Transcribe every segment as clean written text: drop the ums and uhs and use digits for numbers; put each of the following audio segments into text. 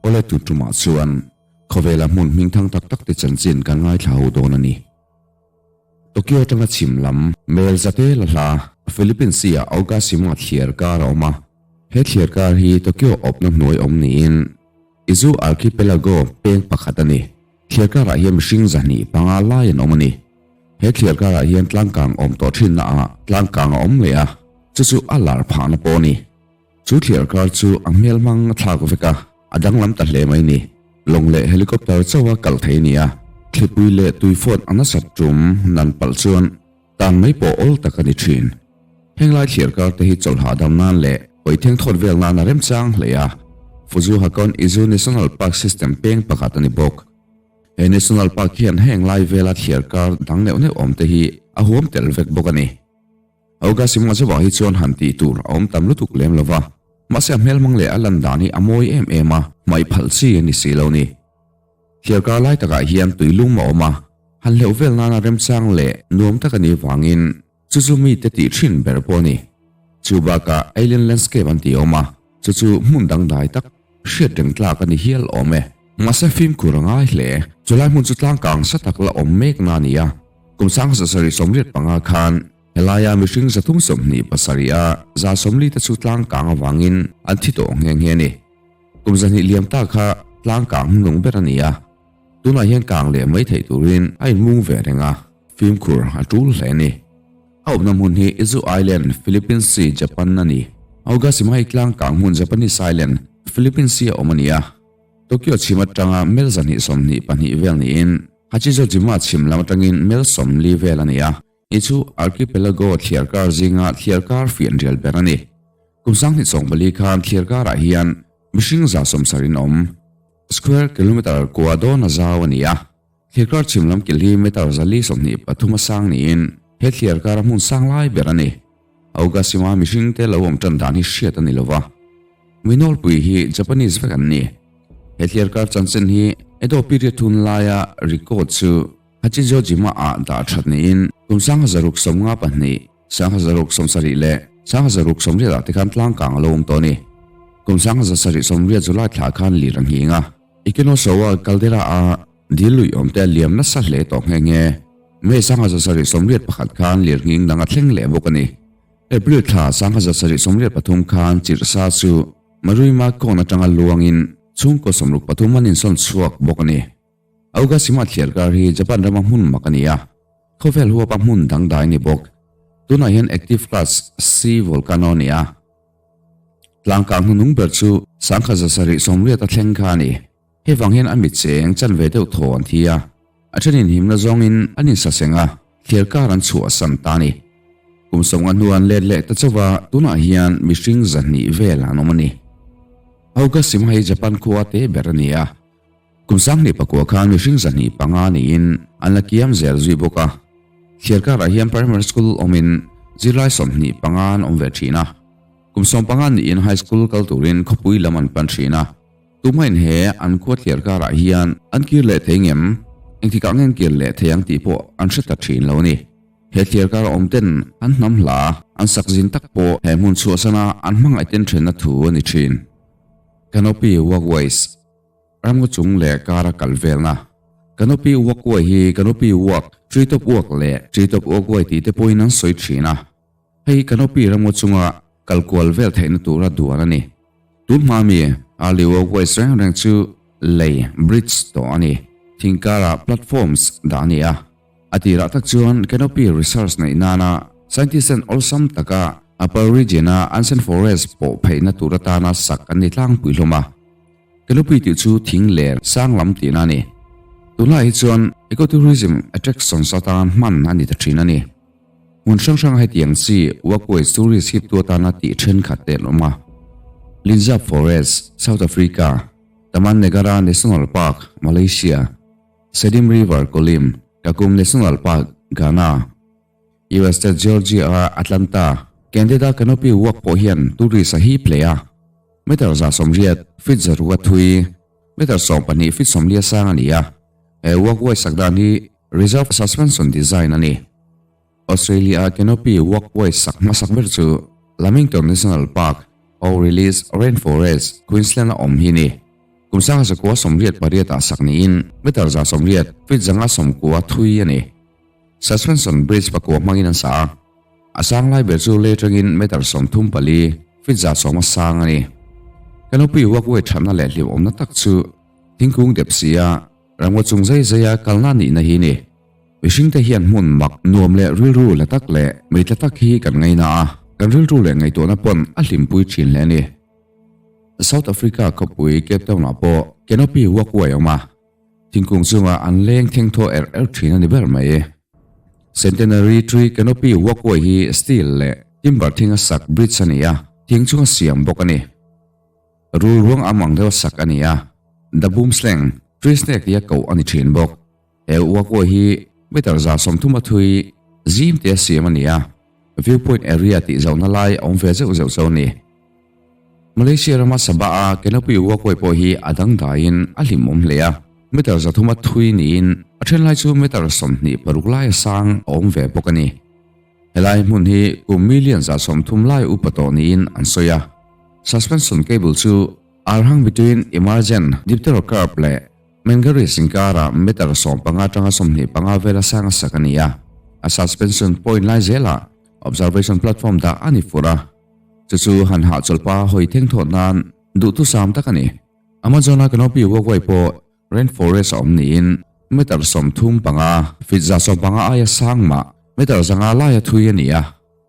Awle tun tumah chuan khawvela hmun hmingthang tak tak te chanchin kan ngaithla ho dawn a ni. Tokyo atanga chhim lam mel zate la hla Philippines Sea ah Aogashima thliar kar a awm a. He thliar kar hi Tokyo awpna hnuai awm niin Izu Archipelago peng pakhat a ni. Thliar karah hian mihring zahnih panga lai an awm a ni. He thliar karah hian tlangkang awm tawh thinna ah tlangkang a awm leh a, chu chu a lar phahna pawh a ni. Chu thliar kar chu a hmel hmang a thlak vek a, a danglam ta hle mai ni. Lawng leh helicopter chauha kal thei a ni a, thlipui leh tuifawt a nasat tum nan palh chuan tan mai pawh awl tak a ni thin. Heng lai thliar kar te hi chawlh hahdam nan leh pawitheng thawt vel nan a remchang hle a, Fuzu Hakone Izu National Park System peng pakhat a ni bawk. He National Park hian heng lai vela thliar kar dang neuh neuh awm te hi a huam tel vek bawk a ni. Augustine Mazova hi chuan han tih tur a awm tam lutuk lem lo va, mahse a hmelhmang leh a lan dan hi a mawi em em a, hmaih phalh chi a ni si lo ni. Thliarkar lai takah hian tui lum a awm a, han hleuh vel nana remchang leh nuam tak a nih vangin chu chu mite tih thin ber pawh a ni. Chu bakah Alien Landscape an tih a awm a, chu chu hmun dangdai tak hriat reng tlak a ni hial awm e. Mahse fimkhur a ngai hle, chulai hmun chu tlangkang sa tak la awm mek na a ni a. Kum 1775 khan helaia mihring 327 a 40 te chu tlangkang avangin an thi tawh nghe nghe a ni. Kum 2 liam ta kha tlangkang hmunung ber a ni a, tunah hian kang leh mai theih turin a inmung ve reng a, fimkhur a tul hle a ni. A awmna hmun hi Izu Island, Philippines Sea, Japan a ni. Aogashima hi tlangkang hmun Japanese Island, Philippines Sea a awm a ni a. Tokyo chhim atanga mel 224 vel niin Hachijojima chhim lam atangin mel 40 vel a ni a, hi chu archipelago thliarkar zinga thliarkar fianrial ber a ni. Kum 2024 khan thliarkarah hian mihring 70 in awm. Square kilometre kua dawn a zau a ni a, thliarkar chhim lam kilh hi meter 423 a sang niin he thliarkar a hmun sang lai ber a ni. Aogashima mihring te lo awm tan dan hi hriat a ni lo va, mi nawlpui hi Japanese vek an ni. He thliarkar chanchin hi Edo period thun laia record chu Hachijojima ah dah that niin kum 1652, 1670 leh 1680 ah te khan tlangkang a lo awm tawh a ni. Kum 1780 July thla khan lir a nghing a. Ikenosawa caldera a dil lui awm te a liam nasa hle tawh nghe nghe. May 1781 khan lirnghing dang a thleng leh bawk a ni. April thla 1783 khan chirhsa chu Maruima kawn atanga luangin chhungkaw 63 an insawn chhuak bawk a ni. Aogashima thliarkar hi Japan rama hmun mak a ni a, khawvel huapa hmun dangdai a ni bawk. Tunah hian active class C volcano a ni a. Tlangkang hnunung ber chu 1780 a thleng kha a ni. Hei vang hian a mit cheng chan ve deuh thaw an thi a, a thenin himna zawngin an insaseng a, thliar kar an chhuahsan ta a ni. Kum 50 hnu an let leh ta chauh a, tunah hian mihring 200 vel an awm a ni. Aogashima hi Japan khua te ber a ni a, kum 2009 khan mihring 205 niin an la kiam zel zui bawk a. Thliar karah hian primary school awmin zirlai 25 an awm ve thin a, kum 15 niin high school kal turin khawpui lam an pan thin a. Tumain he an khua thliar karah hian an kir leh thei ngem? Engtikah nge an kir leh thei ang tih pawh an hre ta thin lo a ni. He thliar kara awm ten an hnam hla, an sak zin tak pawh he hmun chhuahsana an hmangaih ten thenna thu a ni thin. Canopy Walkways, Ramngaw chung leh kara kal velna. Canopy Walkway hi Canopy Walk, Treetop Walk leh Treetop Walkway tih te pawhin an sawi thin a. Hei hi Canopy ramngaw chunga kal kual vel theihna tura duan a ni. Tun hma mi early walkways reng reng chu lei, bridge, tawh a ni. Thingkara platforms dah a ni a. A tirah tak chuan Canopy research neih nana scientist ten awlsam taka Upper region-a ancient forest pawh pheihna tur atana sak an ni tlangpui hlawm a. Canopy tih chu thing ler sang lam tihna a ni. Tunlai hi chuan ecotourism attractions atan hman a ni ta thin a ni. Hmun hrang hranga hetiang chi walkways tourist hip tu atana tih thenkhat te an awm a. Linzab Forest, South Africa, Taman Negara National Park, Malaysia, Sedim River, Kulim, Kakum National Park, Ghana, US State Georgia a Atlanta, Candida Canopy Walk pawh hian tourist a hip hle a. Meter 180, feet 600 thui, meter 12, feet 40 sang a ni a. He walkway sak dan hi Reserve Suspension Design a ni. Australia-a Canopy Walkway sak hmasak ber chu Lamington National Park, O'Reilly's Rainforest, Queensland-a awm hi a ni. Kum 1988 ah sak niin meter 180, feet 590, thui a ni. Suspension bridge pakua hmangin an sa a, a sang lai ber chu lei atangin meter 34, feet 110 a sang a ni. Canopy walkway thatna leh hlimawmna tak chu thingkung dep si a, ramngaw chung zai zaia kalna nihna hi ni. Mihringte hian hmun mak nuam leh rilru la tak leh meitla tak hi kan ngaina a, kan rilru leh ngaihtuahna pawn a hlimpui thin hle a ni. South Africa khawpui Cape Town-ah pawh canopy walkway a awm a, thingkung chungah an leng thleng thaw er er thin a ni ber mai. Centenary Tree Canopy Walkway hi steel leh timber thinga sak bridge a ni a, thing chunga siam bawk a ni. Rul ruang am ang deuha sak a ni a, The Boomslang, Tree Snake tia koh a ni thin bawk. He walkway hi meter 130 a thui zim tia siam a ni a, viewpoint area tih zauhna lai a awm ve zeuh zeuh chu a ni. Malaysia rama Sabah a Canopy Walkway pawh hi a dangdaiin a hlimawm hle a, meter 300 a thui niin a then lai chu meter 26 laia sang a awm ve bawk a ni. Helai hmun hi kum million 130 lai upa tawh niin an sawi a. Suspension cable chu arhang between emergent dipterocarp leh Mangaris inkara meter 15 atanga 25 vela sang a sak a ni a. A suspension point lai zelah observation platform dah a ni fur a. Chu chu han hahchawlhpa hawi theng thawh nan duhthusam tak a ni. Amazon-a canopy walkway pawh rainforest a awm niin meter 35, feet 115 aia sang mah, meter 500 laia thui a ni a.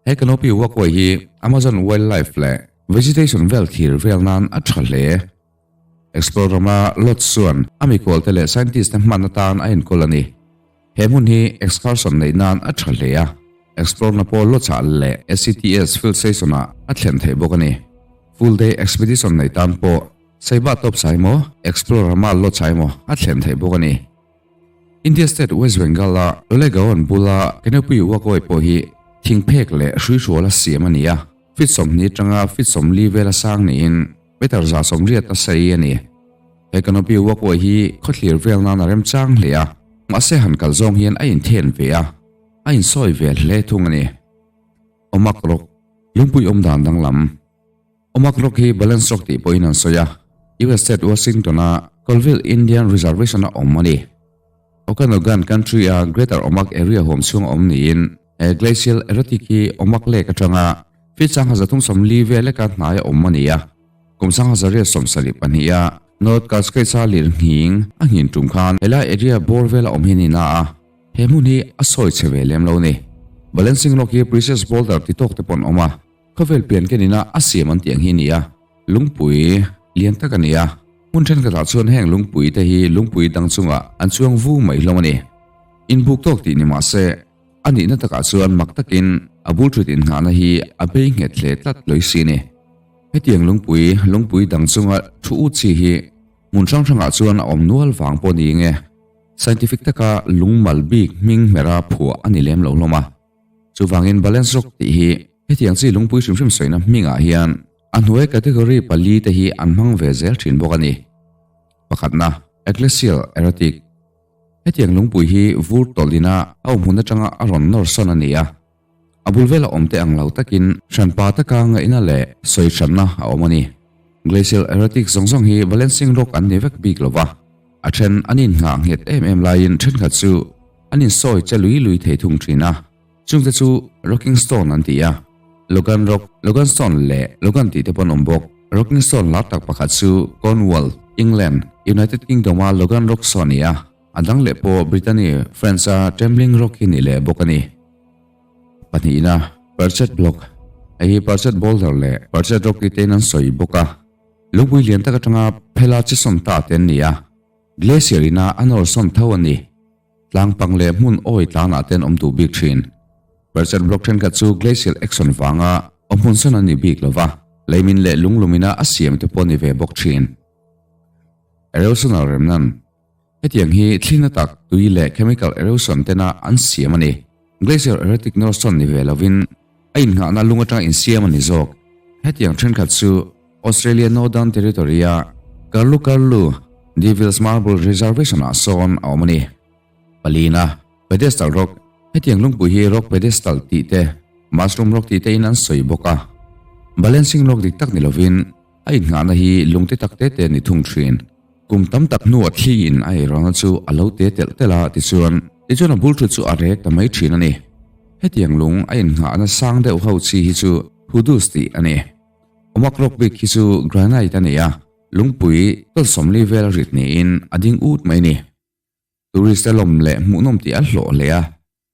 He canopy walkway hi Amazon wildlife leh vegetation vel thlir vel nan a tha hle. Explore rama Lodge chuan a mikhualte leh scientist te hman atan a enkawl a ni. He hmun hi excursion neih nan a tha hle a, Explore na pawh Lodge ah leh SCTS field station ah a thlen theih bawk a ni. Full day expedition nei tan pawh Saiba Top sa emaw, Explore rama Lodge ah emaw a thlen theih bawk a ni. India state West Bengal a Lolegaon bula Canopy Walkway pawh hi thingphek leh hruihruala siam a ni a, feet 20 atanga feet 40 vela sang niin Meter 180 a sei a ni. He canopy walkway hi khawthlir vel nan a remchang hle a, mahse han kal zawng hian a inthen ve a, a insawi ve hle thung a ni. Omak Rock, Lungpui awm dan danglam. Omak Rock hi Balance Rock tih pawhin an sawi a, US State Washington-a Colville Indian Reservation-a awm a ni. Okanogan Country-a Greater Omak Area huam chhunga awm niin, he glacial erratic hi Omak Lake atanga feet 1340 vel leka hnaia awm a ni a. Kum 1872-a North Cascades-a lir nghing a nghin tum khan helai area bawr vela awm hi a ni na a, he hmun hi a sawi chhe ve lem lo a ni. Balancing Rock hi Precious Boulder ti tawk te pawh an awm a, Khawvel pian ken ina a siam an tih ang hi a ni a, lungpui lian tak a ni a. Hmun thenkhatah chuan heng lungpui te hi lungpui dang chungah an chuang vu mai hlawm a ni. Inbuk tawk tih ni mah se, a nihna takah chuan mak takin a bul thut innghahna hi a bei nghet hle tlat lawih si a ni. Hetiang lungpui, lungpui dang chunga thu ut chi hi hmun hrang hrangah chuan a awm nual vang pawh ni nge scientific taka lungmal bik hming hmera phuah a ni lem lo hlawm a. Chuvangin Balance Rock tih hi hetiang chi lungpui hrim hrim sawina hmingah hian a hnuai category pali te hi an hmang ve zel thin bawk a ni. Pakhatna, Ecclesial Erratic. Hetiang lungpui hi vur tawlhin a a awm hun atanga a rawn nawr sawn a ni a. A bul vela awm te ang lo takin hranpa taka ngaihna leh sawi hranna a awm a ni. Glacial Erratic zawng zawng hi Balancing Rock an ni vek bik lo va, a then an inngah nghet em em laiin thenkhat chu An insawi che lui lui thei thung thin a, chungte chu Rocking Stone an ti a, Logan Rock, Logan Stone leh Logan tih te pawh an awm bawk. Rocking Stone lar tak pakhat chu Cornwall, England, United Kingdom-a Logan Rock saw a ni a, a dang leh pawh Brittany, France-a Trembling Rock hi ni leh bawk a ni. Pahnihna, Perched Block, Hei hi Perched Boulder leh Perched Rock tih tein an sawi bawk a, lungpui lian tak atanga phela chi sawn ta te an ni a, Glacier ina a nawr sawn tho a ni. Tlang pang leh hmun awi tlanah te an awm duh bik thin. Perched block thenkhat chu glacial action vanga awm hmun sawn an ni bik lo va, leimin leh lunglumina a siam te pawh a ni ve bawk thin. Erosional remnan, Hetiang hi thlina tak, tui leh chemical erosion tena an siam a ni. Glacial erratic nawr sawn ni ve lovin a innghahna lung atanga insiam a ni zawk. Hetiang thenkhat chu Australia Northern Territory-a Karlu Karlu Devils Marble Reservation-ah sawn a awm a ni. Palina, Pedestal Rock, Hetiang lungpui hi rock pedestal tih te, mushroom rock tih tein an sawi bawk a. Balancing rock dik tak ni lovin a innghahna hi lungte tak te te a ni thung thin. Kum tam tak hnuah thli in a eirawna chu a lo te telh telh a tichuan tichuan a bul thut chu a rek ta mai thin a ni. Hetiang lung a innghahna sang deuh ho chi hi chu hudus tih a ni. Omak rock bik hi chu granite a ni a, lungpui tawlsawmli vel a rit niin a ding ut mai a ni. Tourist te lawm leh hmuhnawm tih a hlawh hle a,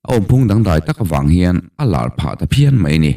a awmphung dangdai tak avang hian a lar phah ta phian mai a ni.